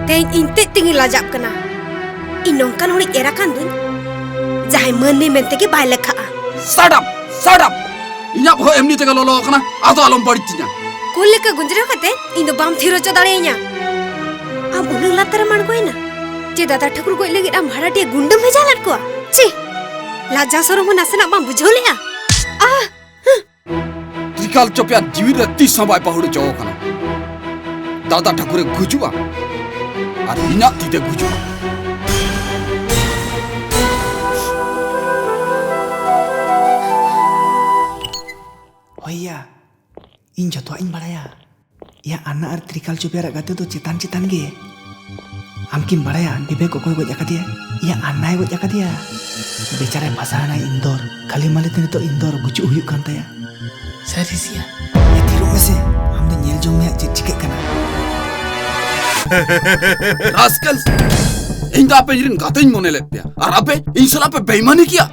ᱛᱮᱦᱮᱧ ᱤᱧ ᱛᱮᱫ ᱛᱮᱜᱤᱧ ᱞᱟᱡᱟᱜ ᱠᱟᱱᱟ᱾ ᱤᱧ ᱱᱚᱝᱠᱟᱱ ᱦᱚᱲᱤᱧ ᱮᱨᱟ ᱠᱟᱱ ᱫᱩᱧ, ᱡᱟᱦᱟᱸᱭ ᱢᱟᱹᱱᱢᱤ ᱢᱮᱱᱛᱮ ᱜᱮ ᱵᱟᱭ ᱞᱮᱠᱷᱟᱜᱼᱟ᱾ Shut up! Shut up! ᱤᱧᱟᱹᱜ ᱵᱚᱦᱚᱜ ᱮᱢᱱᱤ ᱛᱮᱜᱮ ᱞᱚᱞᱚ ᱟᱠᱟᱱᱟ, ᱟᱫᱚ ᱟᱞᱚᱢ ᱵᱟᱹᱲᱤᱡ ᱛᱤᱧᱟ᱾ ᱠᱩᱞ ᱞᱮᱠᱟ ᱜᱩᱸᱡᱨᱟᱹᱣ ᱠᱟᱛᱮ ᱤᱧ ᱫᱚ ᱵᱟᱢ ᱛᱷᱤᱨ ᱦᱚᱪᱚ ᱫᱟᱲᱮᱭᱟᱹᱧᱟ᱾ ᱟᱢ ᱩᱱᱟᱹᱜ ᱞᱟᱛᱟᱨᱮᱢ ᱟᱬᱜᱚᱭᱮᱱᱟ ᱡᱮ ᱫᱟᱫᱟ ᱴᱷᱟᱹᱠᱩᱨ ᱜᱚᱡ ᱞᱟᱹᱜᱤᱫ ᱟᱢ ᱵᱷᱟᱲᱟᱴᱤᱭᱟᱹ ᱜᱩᱱᱰᱟᱹᱢ ᱵᱷᱮᱡᱟ ᱞᱮᱫ ᱠᱚᱣᱟ? ᱪᱷᱤ! ᱞᱟᱡᱟ ᱥᱚᱨᱚᱢ ᱦᱚᱸ ᱱᱟᱥᱮᱱᱟᱜ ᱵᱟᱢ ᱵᱩᱡᱷᱟᱹᱣ ᱞᱮᱜᱼᱟ? ᱟᱦ! ᱛᱨᱤᱠᱟᱞ ᱪᱚᱯᱮᱭᱟᱨ ᱡᱤᱣᱤ ᱨᱮ ᱛᱤᱥ ᱦᱚᱸ ᱵᱟᱭ ᱯᱟᱹᱦᱩᱲ ᱦᱚᱪᱚ ᱟᱠᱟᱱᱟ᱾ ᱫᱟᱫᱟ ᱴᱷᱟᱹᱠᱩᱨᱮ ᱜᱩᱡᱩᱜᱼᱟ ᱟᱨ ᱤᱧᱟᱹᱜ ᱛᱤᱛᱮ ᱜᱩᱡᱩᱜᱼᱟ᱾ ᱦᱳᱭ ᱭᱟ, ᱤᱧ ᱡᱚᱛᱚᱣᱟᱜ ᱤᱧ ᱵᱟᱲᱟᱭᱟ᱾ ᱭᱟ, ᱟᱱᱱᱟ ᱟᱨ ᱛᱨᱤᱠᱟᱞ ᱪᱚᱯᱮᱭᱟᱨᱟᱜ ᱜᱟᱛᱮ ᱫᱚ ᱪᱮᱛᱟᱱ ᱪᱮᱛᱟᱱ ᱜᱮ᱾ ᱟᱢ ᱠᱤᱢ ᱵᱟᱲᱟᱭᱟ ᱵᱤᱵᱮᱠ ᱚᱠᱚᱭ ᱜᱚᱡ ᱟᱠᱟᱫᱮᱭᱟ? ᱭᱟ, ᱟᱱᱱᱟᱭ ᱜᱚᱡ ᱟᱠᱟᱫᱮᱭᱟ᱾ ᱵᱮᱪᱟᱨᱟᱭ ᱯᱷᱟᱥᱟᱣ ᱮᱱᱟᱭ ᱤᱱᱫᱳᱨ᱾ ᱠᱷᱟᱹᱞᱤ ᱢᱟᱹᱞᱤ ᱛᱮ ᱱᱤᱛᱚᱜ ᱤᱱᱫᱳᱨ ᱜᱩᱡᱩᱜ ᱦᱩᱭᱩᱜ ᱠᱟᱱ ᱛᱟᱭᱟ᱾ ᱥᱟᱹᱨᱤ ᱥᱮᱭᱟ? ᱭᱟ, ᱛᱷᱤᱨᱚᱜ ᱢᱮᱥᱮ, ᱟᱢ ᱫᱚ ᱧᱮᱞ ᱡᱚᱝ ᱢᱮ ᱦᱟᱸᱜ ᱪᱮᱫ ᱪᱤᱠᱟᱹᱜ ᱠᱟᱱᱟ᱾ ᱨᱟᱥᱠᱮᱞ! ᱤᱧ ᱫᱚ ᱟᱯᱮ ᱤᱧ ᱨᱮᱱ ᱜᱟᱛᱮᱧ ᱢᱚᱱᱮ ᱞᱮᱫ ᱯᱮᱭᱟ, ᱟᱨ ᱟᱯᱮ ᱤᱧ ᱥᱟᱞᱟᱜ ᱯᱮ ᱵᱮᱭᱢᱟᱱᱤ ᱠᱮᱭᱟ᱾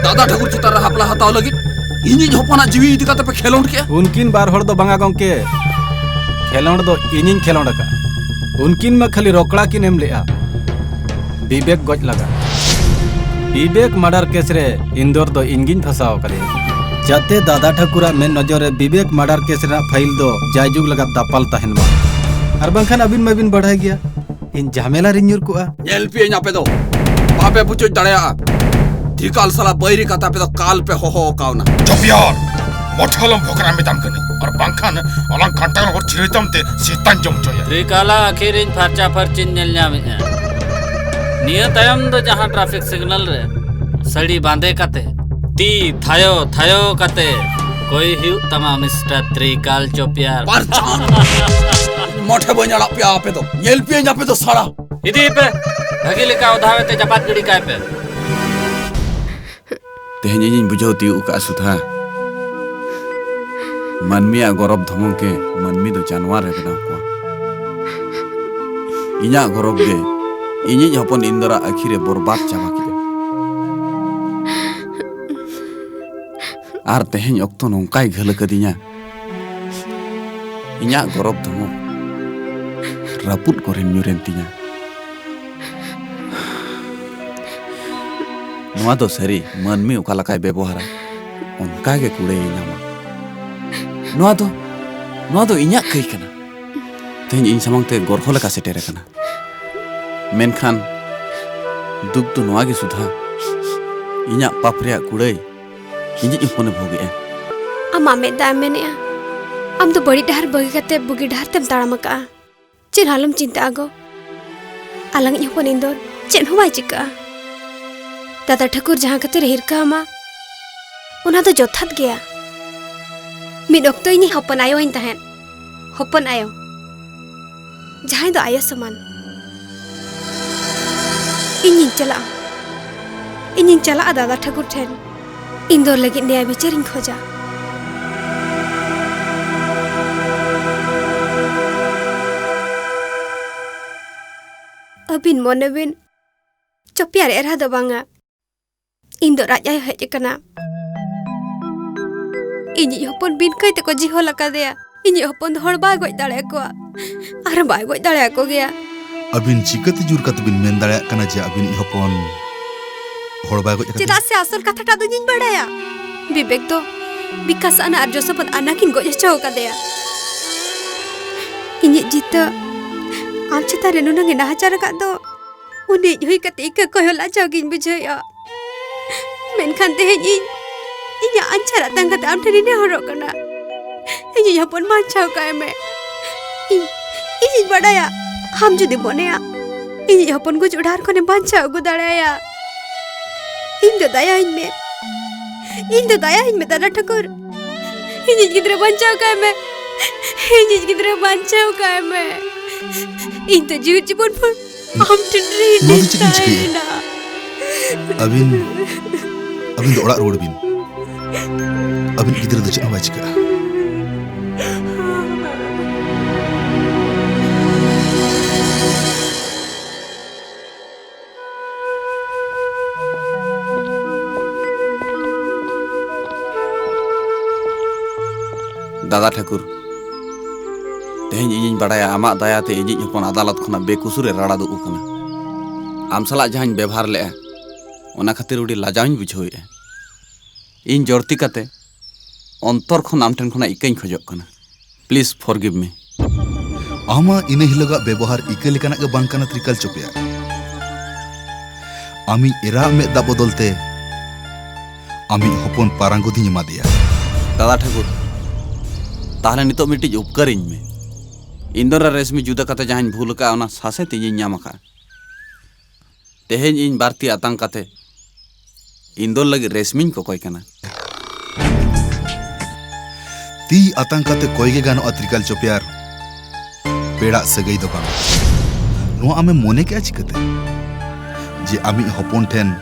ᱫᱟᱫᱟ ᱴᱷᱟᱹᱠᱩᱨ ᱪᱮᱛᱟᱱ ᱨᱮ ᱦᱟᱯᱞᱟ ᱦᱟᱛᱟᱣ ᱞᱟᱹᱜᱤᱫ ᱤᱧᱤᱡ ᱦᱚᱯᱚᱱᱟᱜ ᱡᱤᱣᱤ ᱤᱫᱤ ᱠᱟᱛᱮ ᱯᱮ ᱠᱷᱮᱞᱳᱰ ᱠᱮᱭᱟ᱾ ᱩᱱᱠᱤᱱ ᱵᱟᱨ ᱦᱚᱲ ᱫᱚ ᱵᱟᱝᱟ ᱜᱚᱢᱠᱮ, ᱠᱷᱮᱞᱳᱰ ᱫᱚ ᱤᱧᱤᱧ ᱠᱷᱮᱞᱳᱰ ᱟᱠᱟᱫᱼᱟ᱾ ᱩᱱᱠᱤᱱ ᱢᱟ ᱠᱷᱟᱹᱞᱤ ᱨᱚᱠᱲᱟ ᱠᱤᱱ ᱮᱢ ᱞᱮᱫᱼᱟ᱾ ᱵᱤᱵᱮᱠ ᱜᱚᱡ ᱞᱟᱜᱟ᱾ ᱵᱤᱵᱮᱠ ᱢᱟᱨᱰᱟᱨ ᱠᱮᱥ ᱨᱮ ᱤᱱᱫᱳᱨ ᱫᱚ ᱤᱧ ᱜᱤᱧ ᱯᱷᱟᱸᱥᱟᱣ ᱟᱠᱟᱫᱮᱭᱟ, ᱡᱟᱛᱮ ᱫᱟᱫᱟ ᱴᱷᱟᱹᱠᱩᱨᱟᱜ ᱢᱮᱫ ᱱᱚᱡᱚᱨ ᱨᱮ ᱵᱤᱵᱮᱠ ᱢᱟᱨᱰᱟᱨ ᱠᱮᱥ ᱨᱮᱱᱟᱜ ᱯᱷᱟᱭᱤᱞ ᱫᱚ ᱡᱟᱭᱡᱩᱜᱽ ᱞᱟᱜᱟᱫ ᱫᱟᱯᱟᱞ ᱛᱟᱦᱮᱱ ᱢᱟ᱾ ᱟᱨ ᱵᱟᱝᱠᱷᱟᱱ ᱟᱹᱵᱤᱱ ᱢᱟᱵᱤᱱ ᱵᱟᱲᱟᱭ ᱜᱮᱭᱟ, ᱤᱧ ᱡᱷᱟᱢᱮᱞᱟ ᱨᱤᱧ ᱧᱩᱨ ᱠᱚᱜᱼᱟ᱾ ᱧᱮᱞ ᱯᱮᱭᱟᱹᱧ ᱟᱯᱮ ᱫᱚ, ᱵᱟᱯᱮ ᱯᱩᱪᱩᱡ ᱫᱟᱲᱮᱭᱟᱜᱼᱟ᱾ ᱛᱨᱤᱠᱟᱞ ᱥᱟᱞᱟ ᱵᱟᱹᱭᱨᱤ ᱠᱟᱛᱮ ᱟᱯᱮ ᱫᱚ ᱠᱟᱞ ᱯᱮ ᱦᱚᱦᱚ ᱠᱟᱣᱱᱟ᱾ ᱪᱚᱯᱤᱭᱟᱨ, ᱢᱚᱴᱷᱟᱞᱚᱢ ᱵᱷᱚᱠᱨᱟ ᱢᱮᱛᱟᱢ ᱠᱟᱹᱱᱟᱹᱧ, ᱟᱨ ᱵᱟᱝᱠᱷᱟᱱ ᱟᱞᱟᱝ ᱠᱟᱱᱴᱟᱲ ᱦᱚᱲ ᱪᱤᱨᱟᱹᱭ ᱛᱟᱢ ᱛᱮ ᱥᱮᱛᱟᱧ ᱡᱚᱢ ᱦᱚᱪᱚᱭᱟ᱾ ᱛᱨᱤᱠᱟᱞᱟ ᱟᱹᱠᱷᱤᱨᱤᱧ ᱯᱷᱟᱨᱪᱟ ᱯᱷᱟᱨᱪᱤᱧ ᱧᱮᱞ ᱧᱟᱢᱮᱜᱼᱟ᱾ ᱱᱤᱭᱟᱹ ᱛᱟᱭᱚᱢ ᱫᱚ ᱡᱟᱦᱟᱸ ᱴᱨᱟᱯᱷᱤᱠ ᱥᱤᱜᱽᱱᱟᱞ ᱨᱮ ᱥᱟᱹᱲᱤ ᱵᱟᱸᱫᱮ ᱠᱟᱛᱮ, ᱛᱤ ᱛᱷᱟᱭᱚ ᱛᱷᱟᱭᱚ ᱠᱟᱛᱮ ᱠᱚᱭ ᱦᱩᱭᱩᱜ ᱛᱟᱢᱟ, ᱢᱤᱥᱴᱟᱨ ᱛᱨᱤᱠᱟᱞ ᱪᱚᱯᱤᱭᱟᱨ᱾ ᱯᱟᱨᱪᱟ! ᱢᱚᱴᱷᱮ ᱵᱟᱹᱧ ᱟᱲᱟᱜ ᱯᱮᱭᱟ ᱟᱯᱮ ᱫᱚ᱾ ᱧᱮᱞ ᱯᱮᱭᱟᱹᱧ ᱟᱯᱮ ᱫᱚ ᱥᱟᱲᱟ᱾ ᱤᱫᱤᱭᱮ ᱯᱮ, ᱵᱷᱟᱹᱜᱤ ᱞᱮᱠᱟ ᱚᱫᱷᱟᱣ ᱛᱮ ᱪᱟᱯᱟᱫ ᱜᱤᱰᱤ ᱠᱟᱭ ᱯᱮ᱾ ᱛᱮᱦᱮᱧ ᱤᱧᱤᱧ ᱵᱩᱡᱷᱟᱹᱣ ᱛᱤᱭᱳᱜ ᱟᱠᱟᱫᱼᱟ ᱥᱩᱫᱷᱟ, ᱢᱟᱹᱱᱢᱤᱭᱟᱜ ᱜᱚᱨᱚᱵ ᱫᱷᱚᱢᱚᱠ ᱜᱮ ᱢᱟᱹᱱᱢᱤ ᱫᱚ ᱡᱟᱱᱣᱟᱨ ᱮ ᱵᱮᱱᱟᱣ ᱠᱚᱣᱟ᱾ ᱤᱧᱟᱹᱜ ᱜᱚᱨᱚᱵ ᱜᱮ ᱤᱧᱤᱡ ᱦᱚᱯᱚᱱ ᱤᱱᱫᱚᱨᱟᱜ ᱟᱹᱠᱷᱤᱨᱮ ᱵᱚᱨᱵᱟᱫ ᱪᱟᱵᱟ ᱠᱮᱫᱟ᱾ ᱟᱨ ᱛᱮᱦᱮᱧ ᱚᱠᱛᱚ ᱱᱚᱝᱠᱟᱭ ᱜᱷᱟᱹᱞ ᱟᱠᱟᱫᱤᱧᱟ, ᱤᱧᱟᱹᱜ ᱜᱚᱨᱚᱵ ᱫᱷᱚᱢᱚᱠ ᱨᱟᱹᱯᱩᱫ ᱠᱚᱨᱮᱱ ᱧᱩᱨᱮᱱ ᱛᱤᱧᱟ᱾ ᱱᱚᱣᱟ ᱫᱚ ᱥᱟᱹᱨᱤ, ᱢᱟᱹᱱᱢᱤ ᱚᱠᱟ ᱞᱮᱠᱟᱭ ᱵᱮᱵᱚᱦᱟᱨᱟ, ᱚᱱᱠᱟ ᱜᱮ ᱠᱩᱲᱟᱹᱭᱮ ᱧᱟᱢᱟ᱾ ᱱᱚᱣᱟ ᱫᱚ, ᱱᱚᱣᱟ ᱫᱚ ᱤᱧᱟᱹᱜ ᱠᱟᱹᱭ ᱠᱟᱱᱟ᱾ ᱛᱮᱦᱮᱧ ᱤᱧ ᱥᱟᱢᱟᱝ ᱛᱮ ᱜᱚᱨᱦᱚ ᱞᱮᱠᱟ ᱥᱮᱴᱮᱨ ᱟᱠᱟᱱᱟ᱾ ᱢᱮᱱᱠᱷᱟᱱ ᱫᱩᱠ ᱫᱚ ᱱᱚᱣᱟ ᱜᱮ ᱥᱩᱫᱷᱟ, ᱤᱧᱟᱹᱜ ᱯᱟᱯ ᱨᱮᱭᱟᱜ ᱠᱩᱲᱟᱹᱭ ᱤᱧᱤᱡ ᱦᱚᱯᱚᱱᱮ ᱵᱷᱳᱜᱮᱜᱼᱟ᱾ ᱟᱢᱟᱜ ᱢᱮᱫ ᱫᱟᱜ ᱮᱢ ᱢᱮᱱᱮᱜᱼᱟ? ᱟᱢ ᱫᱚ ᱵᱟᱹᱲᱤᱡ ᱰᱟᱦᱟᱨ ᱵᱟᱹᱜᱤ ᱠᱟᱛᱮ ᱵᱩᱜᱤ ᱰᱟᱦᱟᱨ ᱛᱮᱢ ᱛᱟᱲᱟᱢ ᱟᱠᱟᱜᱼᱟ᱾ ᱪᱮᱫ ᱦᱚᱸ ᱟᱞᱚᱢ ᱪᱤᱱᱛᱟᱹᱜᱼᱟ ᱜᱚ, ᱟᱞᱟᱝᱤᱡ ᱦᱚᱯᱚᱱ ᱤᱱᱫᱚᱨ ᱪᱮᱫ ᱦᱚᱸ ᱵᱟᱭ ᱪᱤᱠᱟᱹᱜᱼᱟ᱾ ᱫᱟᱫᱟ ᱴᱷᱟᱹᱠᱩᱨ ᱡᱟᱦᱟᱸ ᱠᱷᱟᱹᱛᱤᱨ ᱮ ᱦᱤᱨᱠᱟᱹ ᱟᱢᱟ, ᱚᱱᱟ ᱫᱚ ᱡᱚᱛᱷᱟᱛ ᱜᱮᱭᱟ᱾ ᱢᱤᱫ ᱚᱠᱛᱚ ᱤᱧᱤᱡ ᱦᱚᱯᱚᱱ ᱟᱭᱳ ᱟᱹᱧ ᱛᱟᱦᱮᱸᱫ, ᱦᱚᱯᱚᱱ ᱟᱭᱳ, ᱡᱟᱦᱟᱸᱭ ᱫᱚ ᱟᱭᱳ ᱥᱚᱢᱟᱱ᱾ ᱤᱧᱤᱧ ᱪᱟᱞᱟᱜᱼᱟ, ᱤᱧᱤᱧ ᱪᱟᱞᱟᱜᱼᱟ ᱫᱟᱫᱟ ᱴᱷᱟᱹᱠᱩᱨ ᱴᱷᱮᱱ᱾ ᱤᱱᱫᱚᱨ ᱞᱟᱹᱜᱤᱫ ᱱᱮᱭᱟ ᱵᱤᱪᱟᱹᱨᱤᱧ ᱠᱷᱚᱡᱟ᱾ ᱟᱹᱵᱤᱱ ᱢᱚᱱᱮ ᱵᱤᱱ, ᱪᱚᱯᱮᱭᱟᱨ ᱮᱨᱟ ᱫᱚ ᱵᱟᱝᱟ, ᱤᱱᱫᱚᱨ ᱟᱡ ᱟᱭᱳ ᱦᱮᱡ ᱟᱠᱟᱱᱟ᱾ ᱤᱧᱤᱡ ᱦᱚᱯᱚᱱ ᱵᱤᱱ ᱠᱟᱹᱭ ᱛᱮᱠᱚ ᱡᱤᱦᱚᱞ ᱟᱠᱟᱫᱮᱭᱟ᱾ ᱤᱧᱤᱡ ᱦᱚᱯᱚᱱ ᱫᱚ ᱦᱚᱲ ᱵᱟᱭ ᱜᱚᱡ ᱫᱟᱲᱮᱭᱟᱠᱚᱣᱟ ᱟᱨ ᱵᱟᱭ ᱜᱚᱡ ᱫᱟᱲᱮᱭᱟᱠᱚ ᱜᱮᱭᱟ᱾ ᱟᱹᱵᱤᱱ ᱪᱤᱠᱟᱹᱛᱮ ᱡᱳᱨ ᱠᱟᱛᱮ ᱵᱤᱱ ᱢᱮᱱ ᱫᱟᱲᱮᱭᱟᱜ ᱠᱟᱱᱟ ᱡᱮ ᱟᱹᱵᱤᱱᱤᱡ ᱦᱚᱯᱚᱱ ᱦᱚᱲ ᱵᱟᱭ ᱜᱚᱡ ᱟᱠᱟᱫᱮᱭᱟ? ᱪᱮᱫᱟᱜ ᱥᱮ ᱟᱥᱚᱞ ᱠᱟᱛᱷᱟᱴᱟᱜ ᱫᱚ ᱤᱧᱤᱧ ᱵᱟᱲᱟᱭᱟ᱾ ᱵᱤᱵᱮᱠ ᱫᱚ ᱵᱤᱠᱟᱥ ᱟᱱᱟ ᱟᱨ ᱡᱚᱥᱚᱯᱚᱛ ᱟᱱᱟ ᱠᱤᱱ ᱜᱚᱡ ᱦᱚᱪᱚ ᱟᱠᱟᱫᱮᱭᱟ᱾ ᱤᱧᱤᱡ ᱡᱤᱛᱟᱹ ᱟᱢ ᱪᱮᱛᱟᱱ ᱨᱮ ᱱᱩᱱᱟᱹᱝ ᱮ ᱱᱟᱦᱟᱪᱟᱨ ᱟᱠᱟᱫ ᱫᱚ, ᱩᱱᱤ ᱦᱩᱭ ᱠᱟᱛᱮ ᱤᱠᱟᱹ ᱠᱚᱭᱚᱜ ᱞᱟᱡᱟᱣ ᱜᱤᱧ ᱵᱩᱡᱷᱟᱹᱣᱮᱫᱼᱟ᱾ ᱢᱮᱱᱠᱷᱟᱱ ᱛᱮᱦᱮᱧ ᱤᱧ ᱤᱧᱟᱹᱜ ᱟᱧᱪᱟᱨ ᱟᱛᱟᱝ ᱠᱟᱛᱮ ᱟᱢ ᱴᱷᱮᱱ ᱤᱧ ᱱᱮᱦᱚᱨᱚᱜ ᱠᱟᱱᱟ᱾ ᱤᱧᱤᱡ ᱦᱚᱯᱚᱱ ᱵᱟᱧᱪᱟᱣ ᱠᱟᱭ ᱢᱮ᱾ ᱤᱧ, ᱤᱧᱤᱧ ᱵᱟᱰᱟᱭᱟ, ᱟᱢ ᱡᱩᱫᱤ ᱢᱚᱱᱮᱭᱟ, ᱤᱧᱤᱡ ᱦᱚᱯᱚᱱ ᱜᱩᱡᱩᱜ ᱰᱟᱦᱟᱨ ᱠᱷᱚᱱᱮᱢ ᱵᱟᱧᱪᱟᱣ ᱟᱹᱜᱩ ᱫᱟᱲᱮᱭᱟᱭᱟ᱾ ᱤᱧ ᱫᱚ ᱫᱟᱭᱟᱧ ᱢᱮ, ᱤᱧ ᱫᱚ ᱫᱟᱭᱟᱧ ᱢᱮ ᱫᱟᱫᱟ ᱴᱷᱟᱹᱠᱩᱨ᱾ ᱤᱧᱤᱡ ᱜᱤᱫᱽᱨᱟᱹ ᱵᱟᱧᱪᱟᱣ ᱠᱟᱭ ᱢᱮ, ᱤᱧᱤᱡ ᱜᱤᱫᱽᱨᱟᱹ ᱵᱟᱧᱪᱟᱣ ᱠᱟᱭ ᱢᱮ᱾ ᱤᱧ ᱫᱚ ᱡᱤᱣᱤᱫ ᱡᱤᱵᱚᱱ ᱵᱷᱳᱨ ᱟᱢ ᱴᱷᱮᱱ ᱨᱤᱧ ᱱᱚᱣᱟ ᱫᱚ ᱪᱮᱫ ᱤᱧ ᱪᱤᱠᱟᱹᱭᱮᱫᱼᱟ? ᱛᱟᱦᱮᱱᱟ᱾ ᱟᱹᱵᱤᱱ, ᱟᱹᱵᱤᱱ ᱫᱚ ᱚᱲᱟᱜ ᱨᱩᱣᱟᱹᱲ ᱵᱤᱱ᱾ ᱟᱹᱵᱤᱱ ᱜᱤᱫᱽᱨᱟᱹ ᱫᱚ ᱪᱮᱫ ᱦᱚᱸ ᱵᱟᱭ ᱪᱤᱠᱟᱹᱜᱼᱟ᱾ ᱫᱟᱫᱟ ᱴᱷᱟᱹᱠᱩᱨ, ᱛᱮᱦᱮᱧ ᱤᱧᱤᱧ ᱵᱟᱰᱟᱭᱟ ᱟᱢᱟᱜ ᱫᱟᱭᱟᱛᱮ ᱤᱧᱤᱡ ᱦᱚᱯᱚᱱ ᱟᱫᱟᱞᱚᱛ ᱠᱷᱚᱱᱟᱜ ᱵᱮᱠᱩᱥᱩᱨᱮ ᱨᱟᱲᱟ ᱫᱩᱜ ᱟᱠᱟᱱᱟ᱾ ᱟᱢ ᱥᱟᱞᱟᱜ ᱡᱟᱦᱟᱸᱧ ᱵᱮᱵᱷᱟᱨ ᱞᱮᱜᱼᱟ, ᱚᱱᱟ ᱠᱷᱟᱹᱛᱤᱨ ᱟᱹᱰᱤ ᱞᱟᱡᱟᱣᱤᱧ ᱵᱩᱡᱷᱟᱹᱣᱮᱫᱼᱟ᱾ ᱤᱧ ᱡᱚᱲᱛᱤ ᱠᱟᱛᱮ ᱚᱱᱛᱚᱨ ᱠᱷᱚᱱ ᱟᱢ ᱴᱷᱮᱱ ᱠᱷᱚᱱᱟᱜ ᱤᱠᱟᱹᱧ ᱠᱷᱚᱡᱚᱜ ᱠᱟᱱᱟ᱾ Please forgive me. ᱟᱢᱟᱜ ᱤᱱᱟᱹ ᱦᱤᱞᱳᱜᱟᱜ ᱵᱮᱵᱚᱦᱟᱨ ᱤᱠᱟᱹ ᱞᱮᱠᱟᱱᱟᱜ ᱜᱮ ᱵᱟᱝ ᱠᱟᱱᱟ, ᱛᱨᱤᱠᱟᱞ ᱪᱚᱯᱮᱭᱟᱨ᱾ ᱟᱢᱤᱡ ᱮᱨᱟᱜ ᱢᱮᱫ ᱫᱟᱜ ᱵᱚᱫᱚᱞ ᱛᱮ ᱟᱢᱤᱡ ᱦᱚᱯᱚᱱ ᱯᱟᱨᱟᱝᱜᱚᱫᱤᱧ ᱮᱢᱟ ᱫᱮᱭᱟ᱾ ᱫᱟᱫᱟ ᱴᱷᱟᱹᱠᱩᱨ, ᱛᱟᱦᱞᱮ ᱱᱤᱛᱚᱜ ᱢᱤᱫᱴᱤᱡ ᱩᱯᱠᱟᱹᱨᱤᱧ ᱢᱮ᱾ ᱤᱱᱫᱚᱨ ᱟᱨ ᱨᱮᱥᱢᱤ ᱡᱩᱫᱟᱹ ᱠᱟᱛᱮ ᱡᱟᱦᱟᱸᱧ ᱵᱷᱩᱞ ᱟᱠᱟᱫᱼᱟ, ᱚᱱᱟ ᱥᱟᱥᱮᱛ ᱤᱧᱤᱧ ᱧᱟᱢ ᱟᱠᱟᱫᱼᱟ᱾ ᱛᱮᱦᱮᱧ ᱤᱧ ᱵᱟᱨ ᱛᱤ ᱟᱛᱟᱝ ᱠᱟᱛᱮ ᱤᱱᱫᱚᱨ ᱞᱟᱹᱜᱤᱫ ᱨᱮᱥᱢᱤᱧ ᱠᱚᱠᱚᱭ ᱠᱟᱱᱟ᱾ ᱛᱤ ᱟᱛᱟᱝ ᱠᱟᱛᱮ ᱠᱚᱭ ᱜᱮ ᱜᱟᱱᱚᱜᱼᱟ, ᱛᱨᱤᱠᱟᱞ ᱪᱚᱯᱮᱭᱟᱨ᱾ ᱯᱮᱲᱟᱜ ᱥᱟᱹᱜᱟᱹᱭ ᱫᱚ ᱵᱟᱝ᱾ ᱱᱚᱣᱟ ᱟᱢᱮᱢ ᱢᱚᱱᱮ ᱠᱮᱜᱼᱟ ᱪᱤᱠᱟᱹᱛᱮ, ᱡᱮ ᱟᱢᱤᱡ ᱦᱚᱯᱚᱱ ᱴᱷᱮᱱ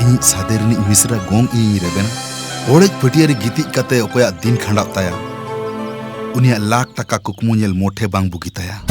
ᱤᱧᱤᱡ ᱥᱟᱫᱮ ᱨᱤᱱᱤᱡ ᱢᱤᱥᱨᱟ ᱜᱚᱝ ᱤᱧᱤᱧ ᱨᱮᱵᱮᱱᱟ? ᱚᱲᱮᱡ ᱯᱟᱹᱴᱭᱟᱹ ᱨᱮ ᱜᱤᱛᱤᱡ ᱠᱟᱛᱮ ᱚᱠᱚᱭᱟᱜ ᱫᱤᱱ ᱠᱷᱟᱸᱰᱟᱜ ᱛᱟᱭᱟ, ᱩᱱᱤᱭᱟᱜ ᱞᱟᱠᱷ ᱴᱟᱠᱟ ᱠᱩᱠᱢᱩ ᱧᱮᱞ ᱢᱚᱴᱷᱮ ᱵᱟᱝ ᱵᱩᱜᱤ ᱛᱟᱭᱟ᱾